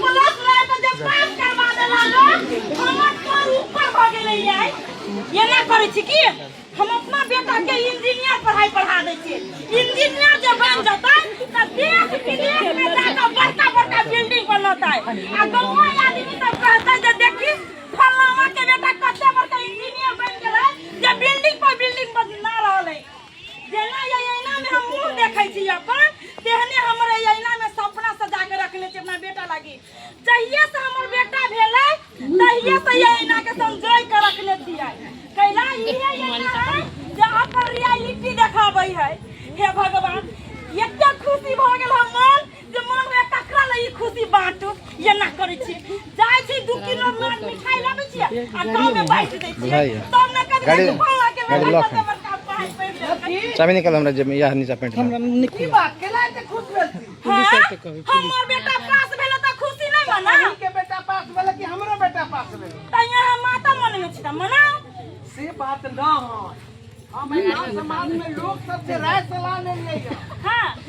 Plus लए के जे पास करवा देला लो, हमर सर ऊपर भऽ गेलै। यार, एना करै छी की हम अपना बेटा के इंजीनियर पढ़ाई पढ़ा दै छियै। इंजीनियर जे बन जेतै तऽ देश विदेश में जाकऽ बड़का बड़का बिल्डिंग बनतै आ गाँव आदमी सब कहतै जे देखी फलाना के बेटा कते बड़का इंजीनियर बन गेलै जे बिल्डिंग पर बिल्डिंग बना रहल है। जेना ये ऐना में हम मुंह देखै छी अपन, तेहने हमर ये ऐना में सपना सजा के रखने छी अपना बेटा लागी। जहिये से हमर बेटा भेलै तहिये से ये ऐना के संजोय के रखने छियै। कैला इहे ऐना है जे अपन रियलिटी देखाबै है। हे भगवान, एते खुशी भऽ गेल हम मन जे मन में ककरा लए ई खुशी बांटू। एना करै छी, जाइ छी 2 किलो माछ मिठाई लाबै छियै आ गाँव में बाँटि दै छियै। बुझाइए। तब ने कभी गाड़ी- फल्लाँ के गाड़ी बेटा लॉक कते है। बड़का पढ़ाई पढ़ि लेलकै। चाबी निकाल हमरा जेब में, यह नीचा पेंट में। की बात केला एते खुश भेल छी? हाँ? हमर बेटा पास भेल तऽ खुशी नहि मना? अहीं के बेटा पास भेल कि हमरो बेटा पास भेल? तऽ यहाँ माता मनमे छी तऽ मनाउ। से बात न है, हम गाँव समाज में लोग सबसे राय सलाह ले लिए।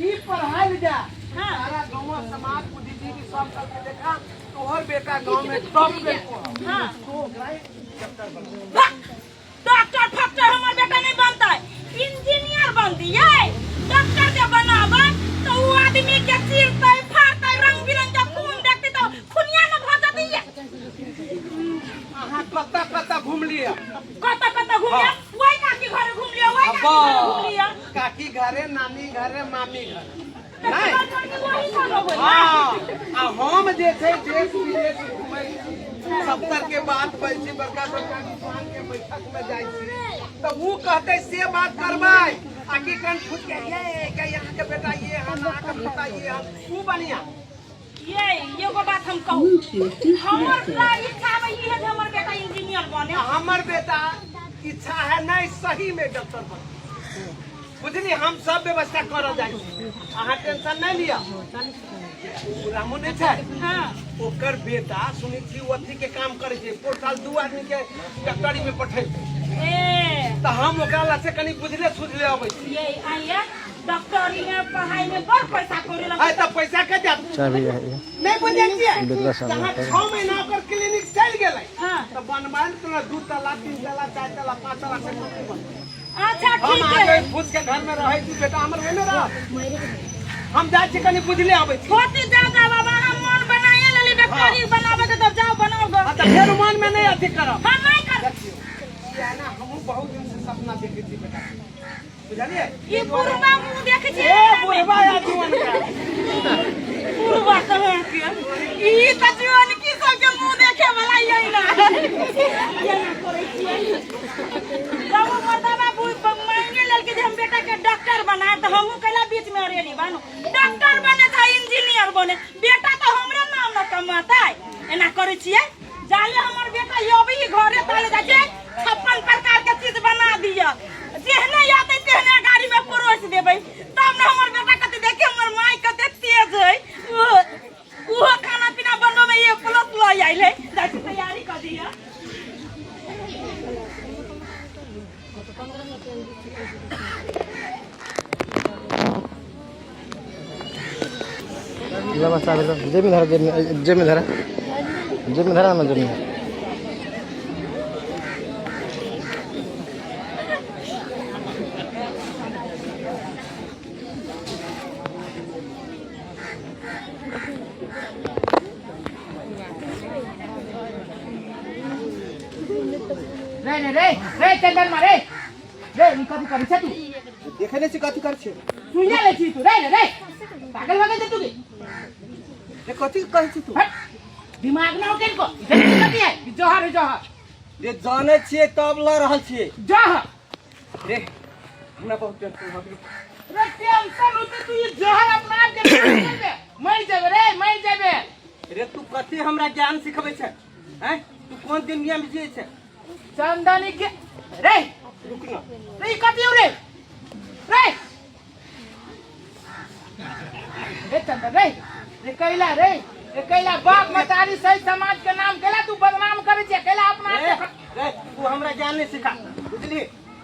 ई पढ़ाई जा। सारा गाँव समाज बुद्धिजीवी सब करके देखा, तोहर बेटा गाँव में टॉप के। तो ओकरा ही डॉक्टर बना। डॉक्टर फक्टर हमर बेटा नहीं बनतै, इंजीनियर बन दिए। डॉक्टर जे बनाबै तऽ उ आदमी के चीरतै फाड़तै, रंग बिरंग के खून देखतै तऽ खुनिया न भऽ जतियै। अहाँ कतऽ कतऽ घुमलियै? कतऽ कतऽ घुमलियै? वही काकी घरे घुमलियै, वही काकी घरे घुमलियै। काकी घरे, नानी घरे, मामी घरे तऽ नहि तोहर वही सब होबै ने? हाँ, आ हम जे छै देश विदेश घुमै छी, सत्तर के बात कहै छी, बड़का बड़का किसान के बैठक में जाइ छी तऽ ऊ कहतै से बात करबै आ कि कन फुट के ये के यहाँ के बेटा ये हन, अहाँ के पोता ये हन, ऊ बढ़िया। ये एगो बात हम कहू, हमर पूरा इच्छा है ई है जे हमर बेटा इंजीनियर बने। आ हमर बेटा इच्छा है नहीं सही में डॉक्टर बने, बुझली? हम सब व्यवस्था करऽ जाइ छी, अहाँ टेंशन नहीं लिअ। उ रामू नहि छै? ओकर बेटा सुनै छी ओ अथी के काम करै छै, पोर साल 2 आदमी के डॉक्टरी में पठेलकै। ए। तऽ हम ओकरा लग से कनि बुझले सुझले अबै छी। ये आइए, डॉक्टरी में पढ़ाई में बड़ पैसा कौड़ी लगै। आइ तऽ पैसा के जात चाबी है ये। नहि बुझै छियै? बेदरा साहब जहाँ रहता है। 6 महीना ओकर क्लिनिक चलि गेलै तऽ बनबायल तऽ 2 तला, 3 तला, 4 तला, 5 तला से कम नहि बनतै। अच्छा। हम ठीक अहाँके है। फूस के घर में रहै छी, बेटा हमर ओहिमे रह। हम जाइ छी, कनि बुझले अबै छी। होती जा जा बाबा, हम मन बनाए लेली डॉक्टरी बनाबे के, तब जाओ बनाओ गो। हाँ, तऽ फेर मन में नहि अथी करब। हम नहीं कर। देखियौ, ई है ना, हमहूँ बहुत दिन से सपना देखै छी बेटा के। बुझलियै? ई बुढ़वा मुंह देखै छी। ए बुढ़वा या जुअन का। बुढ़वा कहाँ के, ई तऽ जुअन की सबके मुंह देखे वाला ये ना। एना करै छियै, जब उ मर्दाबा मांगे लेलकै जे हम बेटा के डॉक्टर बनाए, तऽ हमहूँ कैला बीच में अड़ेली बानू? डॉक्टर बने चाहे इंजीनियर बने, बेटा तऽ हमरे नाम न कमातै। एना करै छियै, जाले हमर बेटा अभी घरे ताले जाइ छै, 56 प्रकार के चीज बना दिअ, जेहने आते तेहने गाड़ी में परोस देबै, तब ने हमर बेटा कते देखे हमर माय कते तेज है, ओहो खाना पीना बनबै में ए प्लस लऽ आयल है। जाइ छी, तैयारी कऽ दिअ। बाबा चाबी लो, जेब में धरा, जेब में, जेब में धरा, जेब में धरा ना, जेब में। रे रे रे रे चंदन रे रे, ई कथी करै छै तू? देखै नहि छी कथी करै छै? सुइया लै छी तू? रे रे रे, पागल भऽ गेल छै तू की? रे, कथी कहै छी तू? हट, दिमाग ना हो किनको। कथी है ई? जहर है, जहर। रे, जानै छियै तब लऽ रहल छियै। जहर। रे, हमरा बहुत टेंशन भऽ गेल। रे, टेंशन होते तू ई जहर अपना आप के करबे, मरि जेबे रे, मरि जेबे। रे, तू कथी हमरा ज्ञान सिखबै छै? हैं, तू कोन दुनिया में जियै छै? चंदनी के रे। रुक ना। रे, ई कथी हौ रे? रे रे चंदन रे, रे कैला रे, रे कैला बाप मतारी सही समाज के नाम कैला तू बदनाम करे छै? कैला अपना रे आप के रे, तू हमरा ज्ञान नहीं सिखा, बुझली?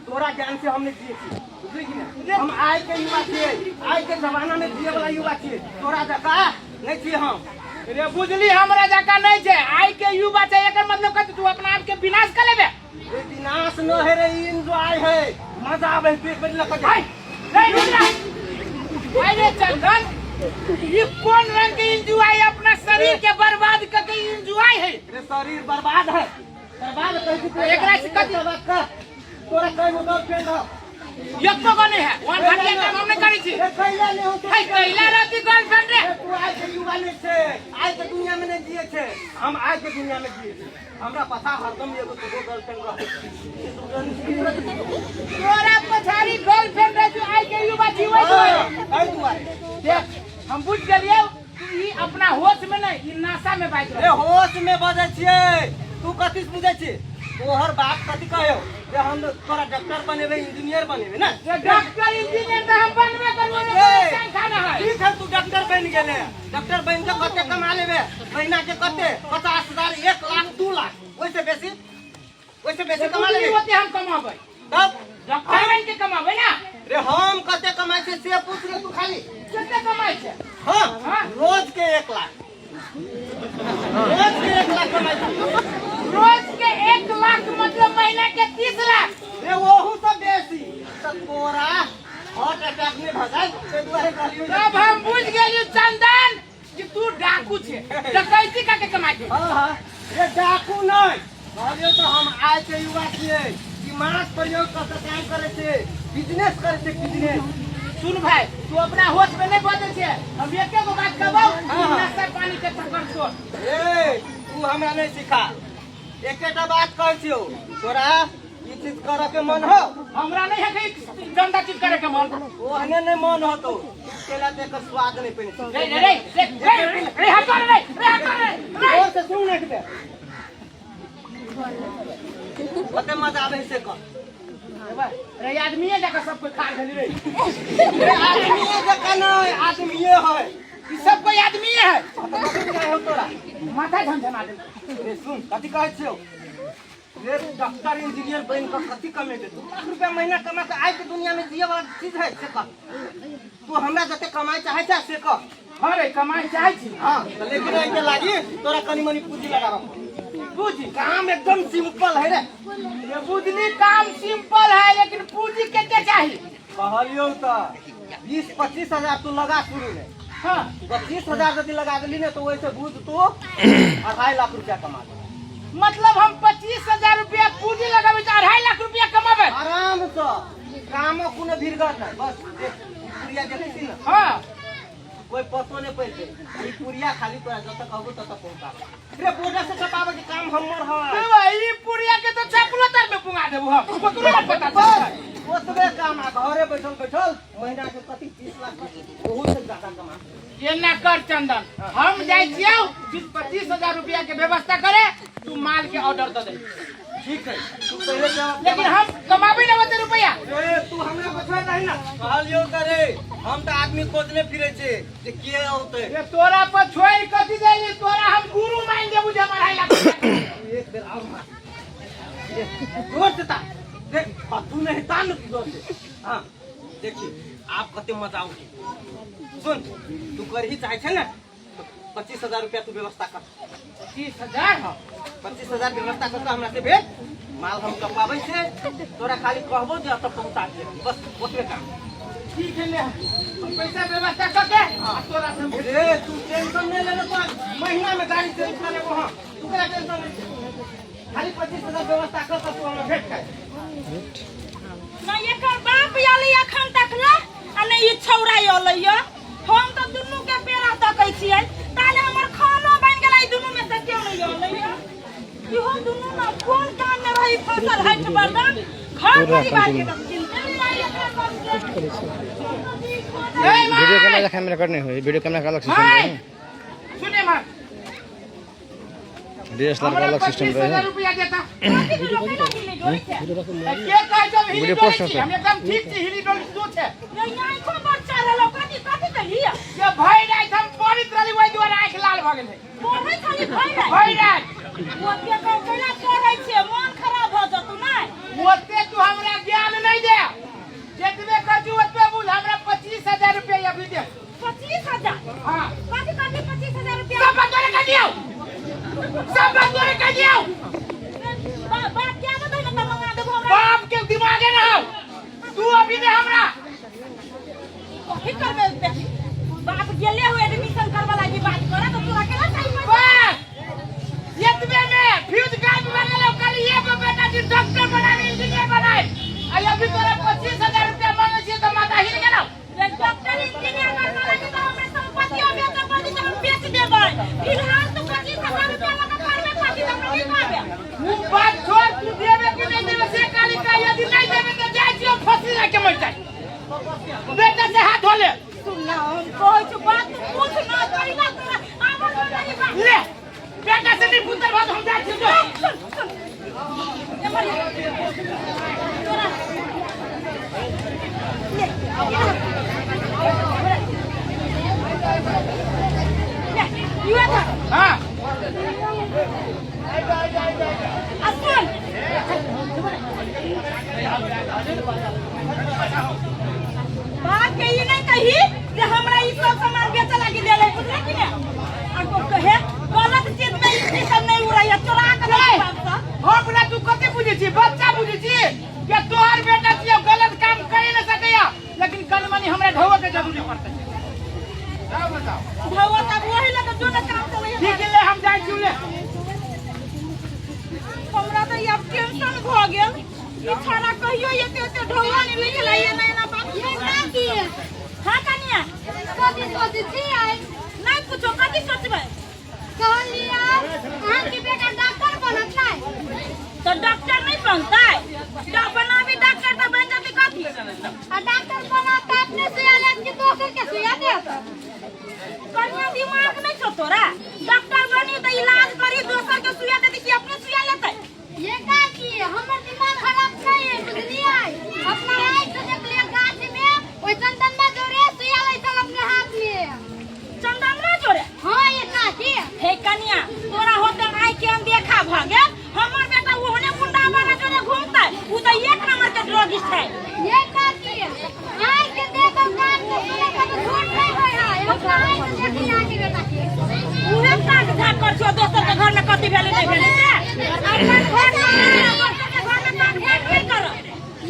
तोरा ज्ञान से हम नहीं जिए छी, बुझली कि नहीं? हम आइ के युवा छियै, आइ के जमाना में जिए वाला युवा छियै, तोरा जका नहीं छियै हम। रे बुझली हमरा जका नहीं छे आई के युवा छे एकर मतलब कथी तू अपना आप के विनाश कर लेबे रे विनाश न है रे एंजॉय है मजा आवे है पेट बदला कर हाय रे रुद्रा अरे चंदन ये कौन रंग के एंजॉय अपना शरीर के बर्बाद करके एंजॉय है रे शरीर बर्बाद है बर्बाद कह के तू एकरा से कथी बात कर तोरा कई गो गर्लफ्रेंड हो एको गो नहीं है वन घटिया काम हम नहीं करै छी रे कैला नहीं हो है कैला रहती गर्लफ्रेंड रे तू आज के युवा नहीं छे आज के दुनिया में नहीं जिए छे हम आज के दुनिया में जिए छे हमरा पता हरदम एगो दूगो गर्लफ्रेंड रहे तोरा पछाड़ी गर्लफ्रेंड रहे जो आई के युवा जीवै हाँ, एहि दुआरे देख हम बुझ गेलियै तू ई अपना होश में नहीं ई नशा में बाजि रे रहल होश में बजै छियै तू कथी से बुझै छी तोहर बाप कथी कहो जे हम तोरा डॉक्टर बनेबै इंजीनियर बनेबै ने रे डॉक्टर इंजीनियर तऽ हम बनबे करबो रे ए। संख्या न है ठीक है तू डॉक्टर बनि गेले डॉक्टर बनि के कते कमा लेबे महीना के कते 50,000 1 लाख 2 लाख ओहिसे बेसी ओहिसे बेसी कमा लेबे ओते हम कमाबै तब डॉक्टर बनि के कमाबै ना रे हम कते कमाइ छै से पूछ रे तू खाली कते कमाइ छै हाँ हाँ। रोज के 1 लाख रोज के 1 लाख कमाइ छै रोज के 1 लाख मतलब महीना के 30 लाख रे ओहू से बेसी तऽ तोरा हार्ट अटैक नहि भऽ जाय ताहि दुआरे कहलियौ जे- तब हम बुझ गेलियो चंदन कि तू डाकू छे डकैती का के कमाइ छै हाँ हाँ रे डाकू नहि कहलियौ तऽ हम आइ के युवा छियै दिमाग प्रयोग कऽ के काम करै छै बिजनेस करै छै बिजनेस सुन भाई तू अपना होश में नहीं बजै छे हम एके गो बात कहबौ हाँ, हाँ। नशा पानी के चक्कर छोड़ ए तू हमरा नहि सिखा एकेटा बात कहै छियौ तोरा ई चीज करऽ के मन हो हमरा नहीं है कि गंदा चीज करे के मन ओहने नहि मन होतौ तू केला देख के स्वाद नहि पेने छी रे रे रे रे रे रे हटो रे रे हटो रे रे जोर से सुन ने एकबेर कते मजा आबै से कह रे आदमीए जाकर सब कोई खा गेली रे रे आदमीए जकाँ नहि आदमीए है ई सब कोई आदमीए है कथी कहै हौ तोरा माथा झनझना दे रे सुन कथी कहै छियौ रे डॉक्टर इंजीनियर बनि कऽ कथी कमेतै 2 लाख रुपया महीना कमा कऽ आइ के दुनिया में जिए वाला चीज है से कह तू हमरा जते कमाइ चाहै छै से कह हाँ रे कमाई चाहै छी हाँ तऽ लेकिन एहिके लागी तोरा कनि मनि पूंजी लगाबऽ पूंजी काम एकदम सिंपल है रे ये बुझली काम सिंपल है लेकिन पूंजी कते चाहिए कहलियौ तऽ 20-25 हजार तू लगा शुरू में 25 हजार यदि लगा देली ने तो वैसे बुझ तू 2.5 लाख रुपया कमा ले मतलब हम 25,000 रुपया पूंजी लगाबे तो 2.5 लाख रुपया कमाबे आराम से कामो कोनो भीड़गर नहीं बस देख ई पुड़िया देखै छी ने कोई पतो नहीं पैते ई पुड़िया खाली तोरा जतऽ कहबो ततऽ पहुंचाबे रे बॉर्डर से टपाबे के काम हमर है तो भाई ई पुड़िया के तो चपलो तर में पुंगा देबो हम ककरो ना पता बस चलतै। ओतबे काम आ घरे बैठल बैठल महीना के कति 30 लाख ओहू से ज्यादा कमा ये ना कर चंदन हम जाइ छियौ 20-25 हजार रुपया के व्यवस्था करे तू माल के ऑर्डर दे दे ठीक है तू पहले जवाब लेकिन हम कमाबे ना ओते रुपया ए तू हमरा बचवा नहीं ना कहलियौ करे हम तऽ आदमी खोजने फिरे छे जे के औते ये तोरा पर छोड़ कथी देली तोरा हम गुरु मान देबू जे हम 2.5 लाख रुपया तू एक बेर और मार ए, जोर से ता देख तू नहीं तान तू जोर से हाँ देखी आप कते मजा आउगी सुन तू करही चाहे छे ने 25,000 रुपया तू व्यवस्था कर 25,000 हाँ 25,000 व्यवस्था कर हमरा से भेट माल हम कपाबै छे तोरा खाली कहबो जे एतऽ पहुंचा दे बस ओतबे काम ठीक है ले हम पैसा व्यवस्था करके आ तोरा से हम रे तू टेंशन नहीं लेने तो महीना में गाड़ी चेंज कर लेबो हम तू केना टेंशन ले छै खाली 25,000 व्यवस्था कर के तू हमरा भेट खाए ना एकर बाप आयल एखन तक ने आ ने ई छौड़ा अलै य हम तऽ दुनू के पेड़ा तकै छियै ताले हमर खानो बनि गेलै ई दुनू में से केओ नहि अलै य इहो दुनू ने कोन काम में रही फसल हटि बर्दन घर परिवार के तऽ चिंते नहि रहै एकर बाप के। ए वीडियो माय कैमरा कैमरा करने हो वीडियो कैमरा का अलग सिस्टम हाय रहे सुने मार डीएसएलआर का हमरा अलग सिस्टम 25,000 रहे रुपया देता कथी भेलो, केना हिलै डोलै छै? के कहै छौ हिली वीडियो डोलै पोस्ट छी होतै। हम एकदम ठीक छी हिली डोली तू छै रे आँखो बड़ चढ़ल हौ, कथी कथी कहिया जे भरि राति हम पढ़ैत रहली ओहि दुआरे आँखि लाल भऽ गेलै पढ़ै छली भरि राति भरि राति ओते कौ केना पढ़ै छियै मन खराब भऽ जेतौ नहि ओते तू हमरा ज्ञान नहि दे जेतबे कहै छी ओतबे बुझ हमरा 25,000 रुपया अभी दे 25,000 हाँ कथी कथी 25,000 रुपया सब बात तोरे कह दियो, सब बात तोरे कह दियो। बाप क्या बताई ना त मंगा देबो हमरा। बाप के दिमागे ना हो, तू अभी दे हमरा। कथी करबे देखी, बाप गेले हो एडमिशन करवा लागी बात करे तो तोरा केना चाहिए पैसा? बस एतबे में फ्यूज गायब भऽ गेलौ। कल एगो बेटा जी डॉक्टर बनाए, इंजीनियर बनाए, आ अभी तोरा 25,000 रुपया मांगे छियै तऽ माथा हिल गेलौ। रे डॉक्टर इंजीनियर बनवा लागी तो हमरा संपत्ति बेचे पड़ी तो हम बेच देबै। फिलहाल तो 25,000 रुपया लगा करबे खातिर हमरा नहीं पाबे। उ बात छोड़, तू देबे कि नहीं देबे से काली का। यदि नहीं देबे तऽ जाइ छियौ फंसी लगा के मरि जाइ, बेटा से हाथ धो ले। सुन ना, हम कहै छौ बात तू पूछ ना कहिना तोरा आबर नहीं बात। ले बेटा से नहीं पुत्र बात, हम जाइ छियौ जो। सुन सुन, एमहर आ। तोरा ले, ले, इहे धर। हाँ। आ सुन, बाप के ई नहीं कही जे हमरा ई सब सामान बेचे लागी देले, बुझले कि ने? आ को कहे गलत चीज में ई सब नहीं उड़ै है, चोरा के नहीं बाप से। हमरा तू कथी बुझै छी? बच्चा बुझै छी कि तोहर बेटा छियौ, गलत काम करि नहि सकैया, लेकिन कनि मनि हमरा ढोवे के जरूरी पड़तै। जाओ बताओ। धोआ तब वही लगे जो न काम चलै है। ठीक है, ले हम जाइ छी, ले। हमरा तऽ ई आब टेंशन भऽ गेल। ई छौड़ा कहियो एते एते ढौआ नहि लिखलै, एना एना बात। ये काकी। हाँ कनिया। कथी सोचै छियै? नहि कुछो, कथी सोचबै? कहलियै अहाँके बेटा डॉक्टर बनत नहि? तऽ डॉक्टर नहि बनतै? बनाबी डॉक्टर तऽ बनि जेतै, कथी? आ डॉक्टर बनत तऽ अपने सुइया लेत कि दोसर के सुइया देत? कनिया, दिमाग नहि छौ तोरा? डॉक्टर बनी तऽ इलाज करी, दोसर के सुइया देतै कि अपने सुइया लेतै? ये काकी, हमर दिमाग खराब नहीं है, बुझलियै? अपना आँखि से देखलियै, गाछ में ओहि चंदनमा जोरे सुइया लै छल अपने हाथ में। चंदनमा जोरे? हाँ ये काकी। हे कनिया, तोरा होते आँखि के अनदेखा भऽ गेल। हमर बेटा ओहने गुंडा वाला जोरे घूमतै? उ तऽ एक नंबर के ड्रगिस्ट है। ये काकी, आँखि के देखल कान के सुनल कभी झूठ नहीं होइ है। अपना आँखि से देखली अहाँके बेटा के। उहे ताक झाक कर छौ, दोसर के घर में कथी भेलै नहि भेलै से। अपन घर में, दोसर के घर में ताक झाक नहि कर।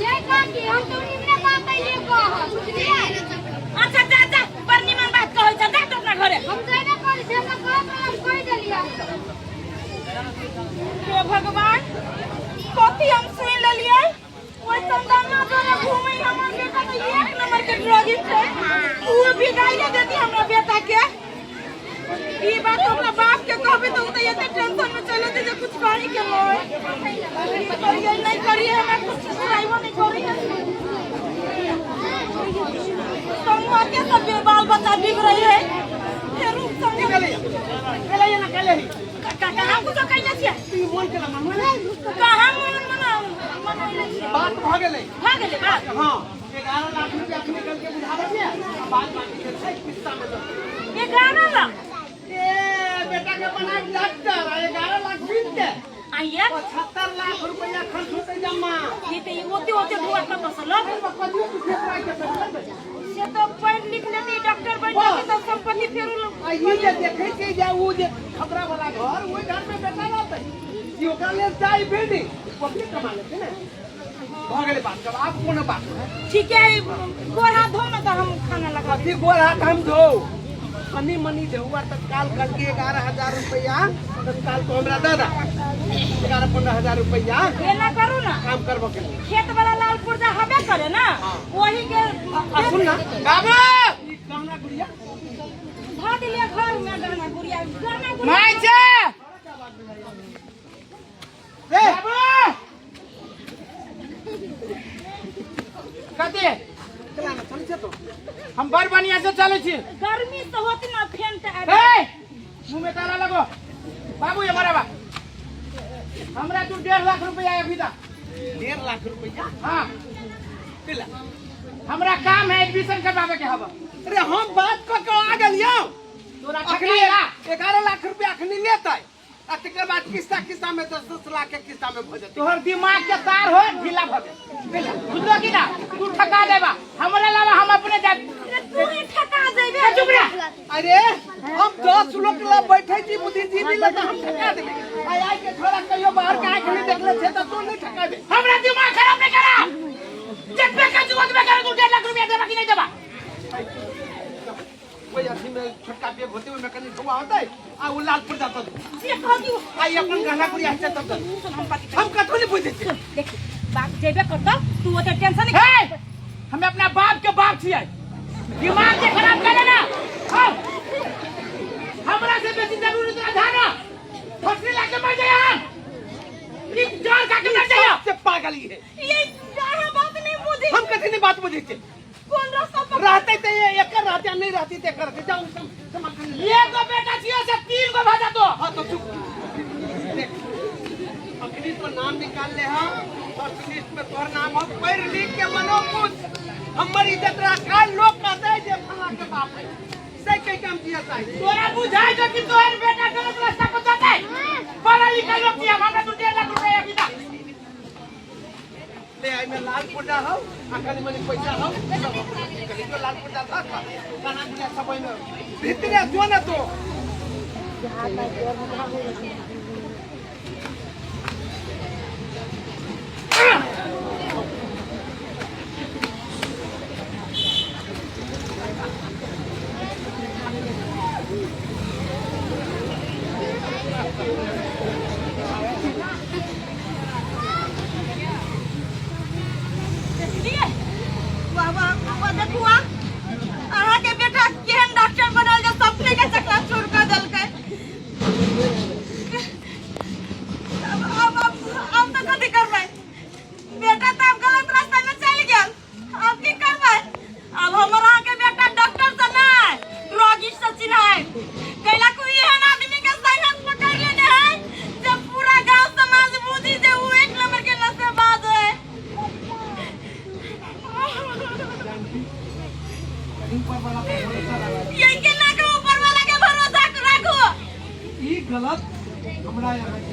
ये काकी, हम तो निमने बात अइले कहब, बुझलियै? अच्छा जा जा, बड़ निमन बात कहै छ, जा तू अपना घरे। हम जइबे करै छी, हमरा कहब हम कहि देलियै। हे भगवान, कथी हम सुनि लेलियै? ओहि चंदनमा जोरे घूमै हमर बेटा तऽ एक नंबर के ड्रगिस्ट है। उ भी गाइले देती हमरा बेटा के। ई बात अपना बाप के कहबै तऽ उ तऽ एते टेंशन में चले जेतै जे कुछ कही के नहीं। की करियै नहीं करियै, हमरा कुछ सुनाइबो नहीं करियै। समूह के सब बाल बच्चा बिगड़ै है फेर उ की कहलियै? कहलियै ना कहलियै। कहाँ कुछो कैले छियै? ई मोन केना मनबै ने? कहाँ मन मना मनैले छियै? बात भऽ गेलै। भऽ गेलै बात? हाँ, 11 लाख रुपया अखनी करके बुझा देलियै, आ बाद बाकी जे छै किस्ता में दऽ। 11 लाख? ए बेटा के बनाए डॉक्टर आ 11 लाख बीत के आइए। 75 लाख रुपया खर्च होतै जमा। ई तऽ ई ओते ओते ढुआ कतऽ से लग कहियो तू फेर के पैसा करबै? से तऽ पढ़ि लिख लेती, डॉक्टर बनि जेतै तऽ संपत्ति फेर आ ई जे देखै छियै जे ओ जे खपरा वाला घर, ओहि घर में बेटा रहतै ई, ओकरा लेल चाही बिल्डिंग, ओ अपने कमा लेतै ने। भऽ गेलै बात, जब आब कोनो बात नहि। ठीक है, गोड़ हाथ धो ने तऽ हम खाना लगा। कथी गोड़ हाथ हम धो? कनी मनी ढेउआ तत्काल करके 11,000 रुपया तत्काल तो हमरा दऽ दा, 11-15 हजार रुपया। एना करू ना। काम करबो के लिए। खेत वाला लाल पुर्जा हबे करे ना, वही के। आ सुन ना। बाबू। ई गहना गुड़िया धऽ दिलियै घर में गहना गुड़िया, गहना गुड़िया। माय छै। रे। बाबू, कथी? चला ना, चलै छै तो। हम बड़ बढ़िया से चलै छी। गर्मी से होती ना फैन तऽ आबि। ए, मुंह में ताला लगो। बाबू, ये बराबर हमरा तू 1.5 लाख रुपया अभी दा। 1.5 लाख रुपया? हाँ। दिला? हमरा काम है, एडमिशन करवावे के हवा। अरे हम बात कऽ के आ गेलियौ। तोरा अखनी ठकाएला। 11 लाख रुपया अखनी लेतै। आ तकर बाद किस्ता किस्ता में 10-10 लाख के किस्ता में भऽ जेतै। तोहर दिमाग के तार हो ढीला भ गेल, बुझलो कि ना? तू ठका देबा हमरा अलावा, हम अपने जा। तू ही ठका जेबे। चुप रह। अरे, हम 10 लोग ला बैठे छी बुद्धिजीवी ला, तऽ हम ठका देबै? आइ आइ के छोरा कहियो बाहर के आँखि नहीं देखले छै, तऽ तू नहीं ठका दे। हमरा दिमाग खराब नहीं करा। जतबे का ओतबे करे। तू 1.5 लाख रुपया देबा कि नहीं देबा? कोई अथी में छोटका बेग होते, ओहिमे कनि धुआं होतै आ ओ लाल पुर्जा दऽ दू। जे कह दियो। आ ई अपन गहना गुड़िया हेतै तब दऽ दू। हम कथी? हम कथो नहीं बुझै छी। देख, बाप जेबे करतौ, तू ओते टेंशन नहीं। हे, हम अपना बाप के बाप छियै। दिमाग के खराब करे ना। हाँ। हमरा से बेसी जरूरी तोरा ध्यान फसली लाके मर जाए हम ई जान खा के मर जाए। सबसे पागल ई है। ये अहाँ बात नहीं बुझी। हम कथी नहीं बात बुझै छी? कोन रास्ता पर रहते ते ये एकर रहते आ नहीं रहती ते एकर रहते। जाउ, सब सामान खरीद ले। एगो बेटा छियो से तीन गो भजा दो। हाँ, तो चुप। देख, अखनी तो नाम निकाल ले। हाँ, फर्स्ट लिस्ट में तोहर नाम हो। पढ़ लिख के बनो कुछ, हमर इज्जत रखा। लोग कहते हैं जे फला के बाप है, से कह के हम जिया चाहे। तोरा बुझाई जो कि तोहर बेटा गलत रास्ता पर जाता है। पढ़ा लिखा लोग छियै, हमरा तू 1.5 लाख रुपया अभी दा। ले, आई में लाल पुर्जा हो आ कनी मनी पैसा हो सब। कनी तो लाल पुर्जा था, गाना गुड़िया सब ओइमे भीतरे जो ना तो। देखलियै? वाह वाह वाह! देखू, आ अहाँके बेटा केहन डॉक्टर बनल जे सपने के चकनाचूर कऽ देलकै। अब अब अब अब तऽ कथी करबै? बेटा तऽ आब गलत रास्ता में चलि गेल। आब की करबै? आब हमर अहाँके बेटा डॉक्टर से नहि, ड्रगिस्ट से चिन्हाय। कैला कोई एहन आदमी के संगत पकड़ लेने है जे पूरा गांव समाज बुझी जे ऊ एक नंबर के नशेबाज है। ऊपर वाला पर भरोसा रखो। ये केना के ऊपर वाला के भरोसा राखो? ई गलत हमरा यहाँ के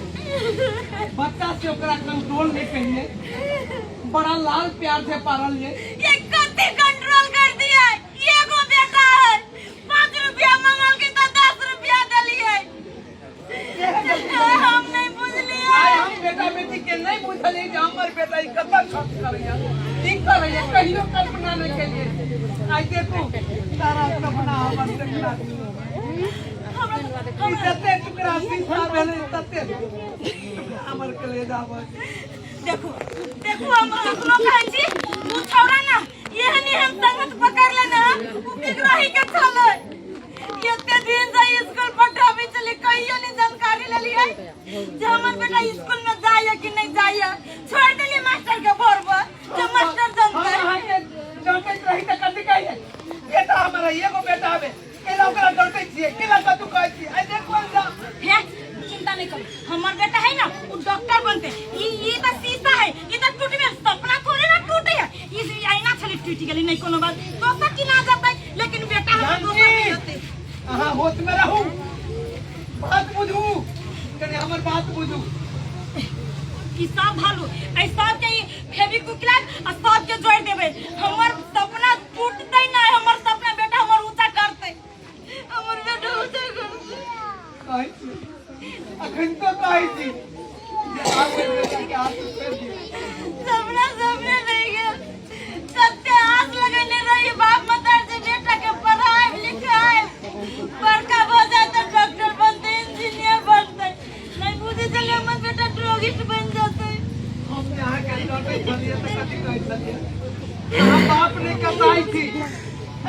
बच्चा से ओकरा कंट्रोल नहीं कहिए, बड़ा लाल प्यार से पारल ये। ये कते कंट्रोल कर दिया? एगो बेटा है, 5 रुपया मंगल के तो 10 रुपया दिलिए। हम नहीं बुझलिए। आइ हम बेटा बेटी के नहीं बुझलिए जे हमर बेटा ई कतऽ खर्च करैया, की करैया, कहियो कल्पना नहीं केलिए। आइ देखू, सारा सपना हमर देखला। ई जते टुकड़ा शीशा भेलै, तते टुकड़ा हमर कलेजा बस। देखू देखू, हम कखनो कहै छी, उ छौड़ा ना एहन एहन संगत पकड़ लेने है, उ बिगड़ाही के छलै। एते दिन से स्कूल पठाबै छलियै, कहियो नहीं जानकारी लेलियै जे हमर बेटा स्कूल में जाइए कि नहीं जाइए। छोड़ देलियै मास्टर के भर पर जे मास्टर हम जानतै। अहाँके डांटैत रही तऽ कथी कहियै? बेटा हमारा एगो बेटा आबे, केला ओकरा डांटै छियै, केला कतू कहै छियै? आइ देखो जा। हे, चिंता नहीं करो, हमर बेटा है ना, वो डॉक्टर बनते। ई ई तो शीशा है, ई तो टूटबे, सपना थोड़े ना टूटे है। ई आईना छली, टूट गेली, नहीं कोनो बात, दोसर की ना जतै, लेकिन बेटा हमर दोसर नहीं होते। अहाँ होश में रहू, बात बुझू, कनि हमर बात बुझू। ई सब भालू ऐ सब के ई फेविक्विक लाग आ सब के जोड़ देबै। हमर सपना टूटतै ना। हमर सपना, बेटा हमर ऊंचा करतै, हमर बेटा ऊंचा करतै। कहै छी, अखन तो कहै छी जे आब बेटा के हाथ फेर दियौ। सपना सपने रह गेल। कते आस लगेने रही बाप मतार से बेटा के पढ़ाई लिखाई, बड़का भऽ जाए तऽ डॉक्टर बनतै, इंजीनियर बनतै। नहीं बुझे छलियै हमर बेटा ड्रगिस्ट बनि जेतै। हम जे अहाँके डांटै छलियै तऽ कथी कहै छलियै? अहाँ बाप नहि कसाई छी।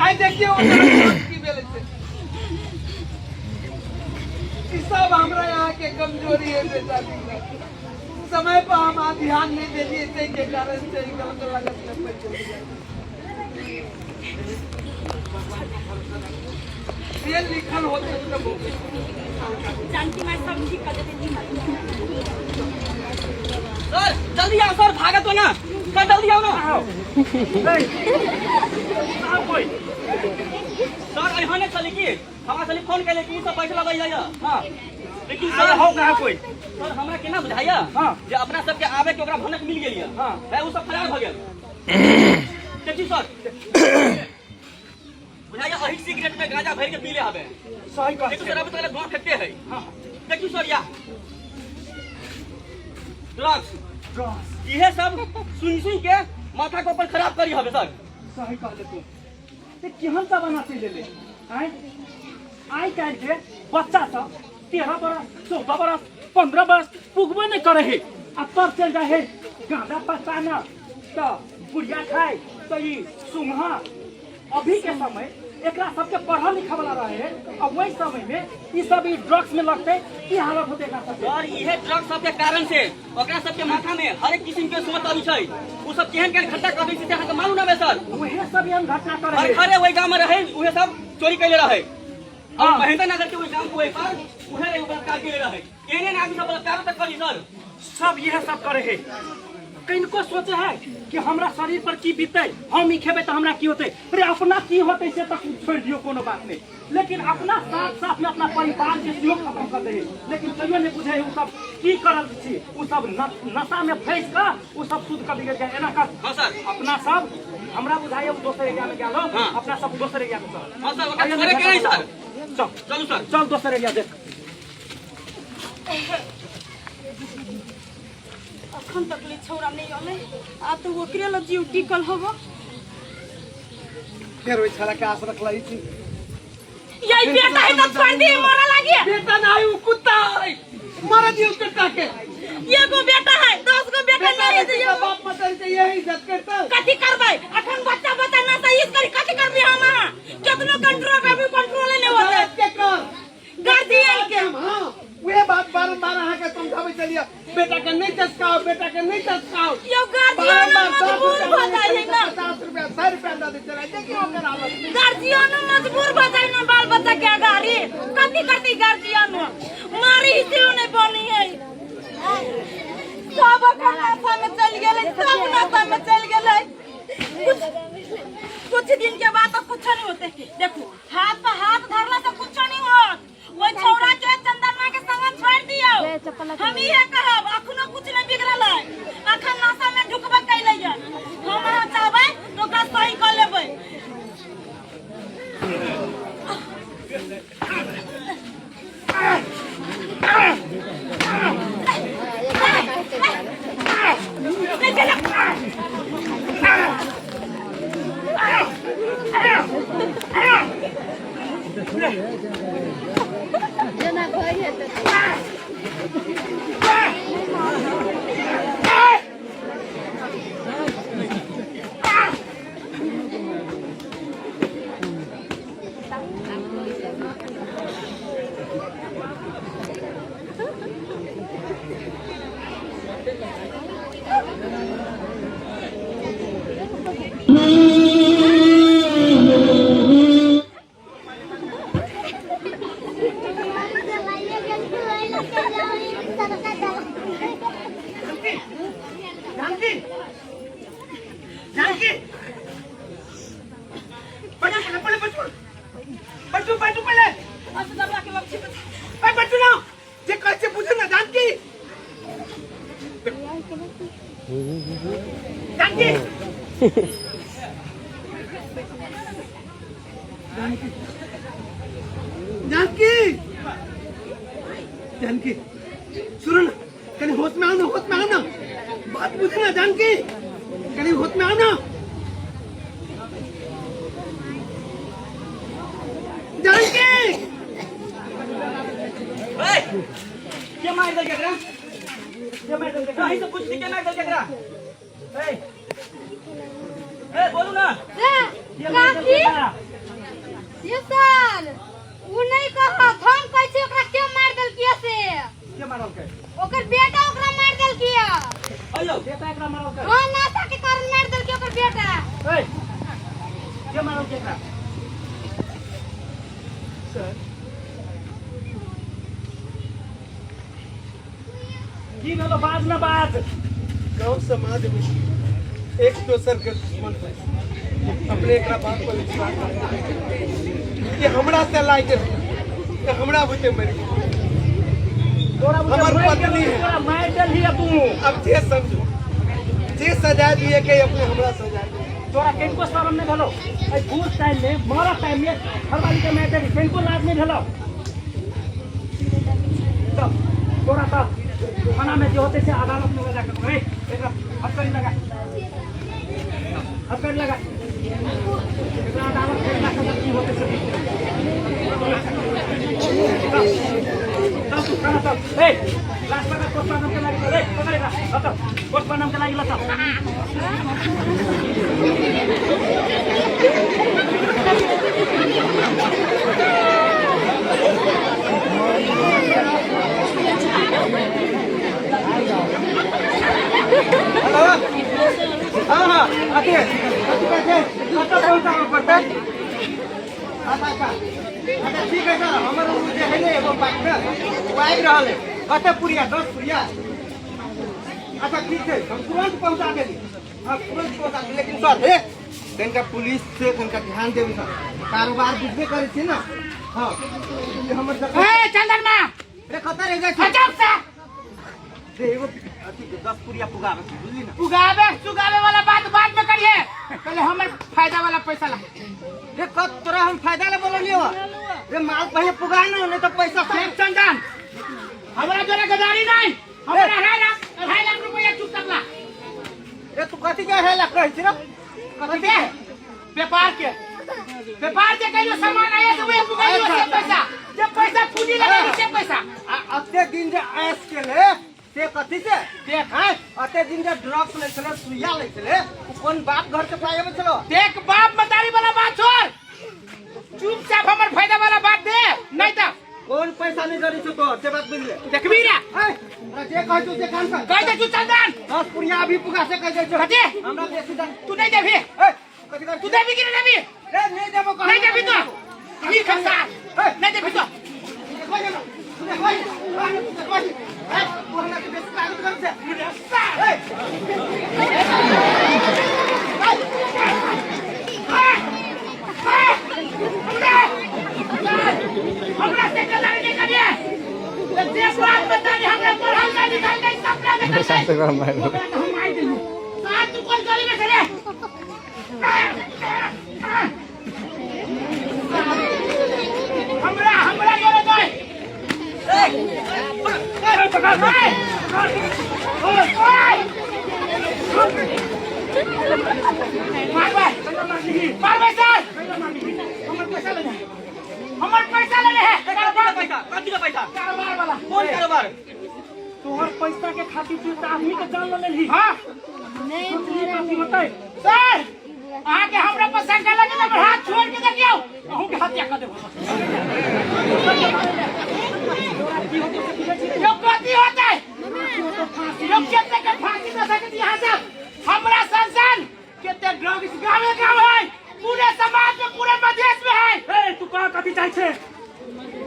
आइ देखियौ ओकर हालत की भेलै छै। ई सब हमरा यहाँ के कमजोरी है बेटा। समय पर हम अहाँ ध्यान नहीं देलियै, ताहि के कारण से ई गलत लागत में पड़ि गेलियै। जे लिखल होते सब होते। जानकी माय सब ठीक कर देते। सर, जल्दी आओ सर, भागत हो ना सर, जल्दी आओ ना। आओ कोई सर, अहाँ ने चली की हमरा चली फोन कैले कि उ सब पैसा लबै जाइए। हाँ। लेकिन सर हो कहाँ कोई सर हमरा केना बुझाइया हाँ। जे अपना सबके आबे के ओकरा भनक मिल गेल हाँ। है उ सब फरार भ गेल देखी सर बुझाइया अही सिगरेट में गांजा भर के पीले हवे सही कह देखो सर अभी तक धुआं फेंकते है हाँ देखियो सर या ड्रग्स ड्रग्स इहे सब सुन सुन के माथा के ऊपर खराब करी हवे सर सही कहले तू ते केहन जमाना चलि एलै आँय आइ काल्हि के बच्चा सब 13 बरस 14 बरस 15 बरस पुगबे नहि करे है आ तब चलि जाइ है गांजा पचाना तऽ बुढ़िया खाय तऽ ई सुंघा अभी के समय एकरा सबके पढ़ल लिखा वाला रहे है आ वही समय में ई सब ई ड्रग्स में लगते की हालत होते एकरा सबके और इहे ड्रग्स सबके कारण से ओकरा सबके माथा में हर एक किस्म के सोच आबि छै उ सब केहन केहन घटना कर दै छै से अहाँके मालूम ना सर उहे सब एहन घटना करे हर है घरे वही गांव में रहे उहे सब चोरी कैले रहे और हाँ। महेंद्र नगर के वही गांव के वही पर उहे रहे बलात्कार कैले रहे केहन एहन आदमी सब बलात्कार तक करी सर सब यह सब करे है किनको सोचे है कि हमरा शरीर पर की बीते हम ई खेबै तऽ हमरा की होते अरे अपना की होते से तक छोड़ दियो कोनो बात नहीं लेकिन अपना साथ साथ में अपना परिवार के सेहो खत्म कर दे लेकिन तैयो नहीं बुझे है उ सब की करल छी उ सब नशा में फंस कऽ उ सब शुद्ध कऽ बिगड़ गया एना कर हाँ सर अपना सब हमरा बुझाइए उ दोसर एरिया में गेल हो हाँ। अपना सब दोसर एरिया में चल हाँ सर ओकरा छोड़े के नहीं सर चल चलू सर चल दोसर एरिया देख अखन तक ले छौड़ा नहीं अलै आब तऽ ओकरे लग जीव टिकल हब फेर ओहि छाला के आस रखलै छी यही बेटा है तो छोड़ दी मरा लागी बेटा नहीं उ कुत्ता है मार दियो कुत्ता के एगो बेटा है 10 गो बेटा नहीं है बेटा बाप मतर के यही इज्जत करता कथी करबै अखन बच्चा बच्चा ना सही करी कथी करबै हम अहाँ केतनो कंट्रोल करबै कंट्रोल नहीं होते के कर गार्जियन के हाँ वह बात बारम्बार अहाँ के समझाबै छलियै बेटा के नहीं चसकाओ बेटा के नहीं चसकाओ यो गार्जियन मजबूर भ जाइ है ना 50 रुपया 100 रुपया दऽ दै छलै देखियौ ओकर हालत गार्जियन मजबूर भ जाइ ना बाल बच्चा के अगाड़ी कथी करती गार्जियन मारी से नहीं बनी है सब अखन नशा में चल गेलै सब नशा में चल गेलै कुछ कुछ दिन के बाद तो कुछ नहीं होते देखो हाथ पर हाथ धरला तो कुछ नहीं होत ओइ छौड़ा के चंदनमा के संग छोड़ दियो हम इहे कहब अखनो कुछ नहीं बिगड़ल है अखन नशा में ढुकबे कैले है हम अहाँ चाहबै तो ओकरा सही कऽ लेबै जानकी जानकी बैठो पहले पहले बैठो बैठो बैठो पहले ए बैठो ना जे कहै छै बुझू ना जानकी जानकी जानकी जानकी सुनो ना कनी होश में आओ ना होश में आओ ना बात बुझो ना जानकी कनी होश में आओ ना जानकी ए, के मारि देलकै एकरा के मारि देलकै कहीं से पूछ के मारि देलकै एकरा ए ए बोलू ना के मारि काकी देलकै एकरा? ये सर उ नहीं कहत हम कहै छी ओकरा के मारि देलकिया से के मारलकै ओकर बेटा ओकरा मारि देलकिया अयो बेटा एकरा मारलकै हां नशा के कारण मारि देलकी ओकर बेटा ए के मारलकै एकरा सर की भेलो बाज ना बाज गांव समाज में एक दोसर के दुश्मन है अपने एकरा बात पर विश्वास नहीं कि हमरा से लाग गेल कि हमरा बुते मरि गेल। तोरा बुझे हमर मरि पत्नी गेलौ, है। तोरा मारि देलही तू। अब जे समझो, जे सजा दिए के अपने हमरा सजा दिए। तोरा कनिको शरम नहि भेलौ? एहि घूस टाइम में, मरऽ टाइम में घरवाली के मारि देलही, कनिको लाज नहि भेलौ? तब तोरा तऽ थाना में जे होतै से अदालत में लगा के, एकरा हथकड़ी लगा, हथकड़ी लगा एकरा। अदालत में लगा के की होतै से तब तू खाना तब। ए, लास्ट पकड़, पोस्टमार्टम के लागि। ए, पकड़ एकरा, हट, पोस्टमार्टम के लागि ल। चल। हेलो, हाँ हाँ, अथी अथी कहै छै, कतऽ पहुँचाबऽ पड़तै? अच्छा अच्छा अच्छा, ठीक है सर। हमर ओ जे है ने एगो पार्टनर, ओ आबि रहल है। कते पुरिया? 10 पुरिया। अच्छा, ठीक छै, हम तुरंत पहुँचा देली। हाँ, तुरंत पहुँचा देली। लेकिन सर, हे, कनिका पुलिस से कनिका ध्यान देबै सर, कारोबार बुझबे करै छी ने। हाँ, ई हमर ए चंदन मा। रे, कतऽ रहि जाइ छी? गजब से। रे, एगो अथी 10 पुरिया पुगाबै छी, बुझली ने? उगावे सुगावे वाला बात बाद में करिए, पहले हमर फायदा वाला पैसा ला। रे, कत तोरा हम फायदा ले बोललियो? रे, माल पहिले पुगा ने, नहीं तो पैसा देख चंदन, हमरा जोरे गदारी नहीं। हमरा 2.5 लाख, 2.5 लाख रुपया चुप तकला। रे, तू कथी के है ला कहै छी रे? कथी के? व्यापार के। व्यापार जे कहियो सामान आया तो वही पुगाइयो से पैसा, जे पैसा पूंजी लगे से पैसा। आ अते दिन जे ऐश केले से कथी से? देख। हैं, अते दिन जे ड्रग्स लै छलै, सुइया लै छलै, उ कोन बाप घर से पाइ अबै छलो? देख, बाप मतारी वाला बात छोड़, चुपचाप हमर फायदा वाला बात दे, नहीं तो कोन पैसा नहीं करै छौ तोहर, से बात बुझले? देखबी रे। हैं, हमरा जे कहै छौ से काम कर। कह दे तू चंदन। 10 पुरिया अभी पुगा से कह दै छौ। कथी? हमरा बेसी दे। तू नहीं देबी? ए, कथी कर? तू देबी कि नहीं देबी? रे, नहीं देबो कह। नहीं देबी तो ई खसा नहीं देबी तो। देखबै ने, तू देखबै, तू देखबै। ए, तू हमरा के बेसी ताकत कर छे। ए, हमरा से गदारी नहीं करिए। जे बात बतानी, हमरा पढ़ल नहीं लिखल नहीं, सपना देखल नहीं। साथ कर मार। ओकरा के हम मार देलू। साथ तू कोन गली में छले? हमरा हमरा जोरे दे। पकड़, पकड़। मारबै, मारबै सर। हमर पैसा ले ले, हमर पैसा ले ले है। कथी के पैसा? कथी के पैसा? कारोबार वाला। कोन कारोबार? तोहर पैसा के खातिर तू तऽ आदमी के जान ले लेलही। हाँ। सोचली कथी होतै सर? अहाँके हमरा पर शंका लगे तऽ हमर हाथ छोड़ के देखियौ, अहूँ के हत्या कऽ देब। यौ, कथी होतै यौ? कते के फांसी दऽ सकैत यहाँ सब? हमरा सन सन कते ड्रग्स गावे गाँव है, पूरे समाज में, पूरे मधेश में है। ए, तू कह, कथी चाहै छै?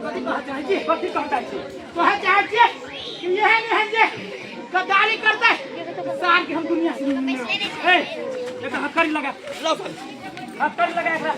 कथी कहऽ चाहै छी? कथी कह चाहै छी? कहऽ चाहै छियै कि एहन एहन जे गद्दारी करतै, साल के हम दुनिया से ए, एक हथकड़ी लगा। लाओ सर। हथकड़ी लगा एकरा।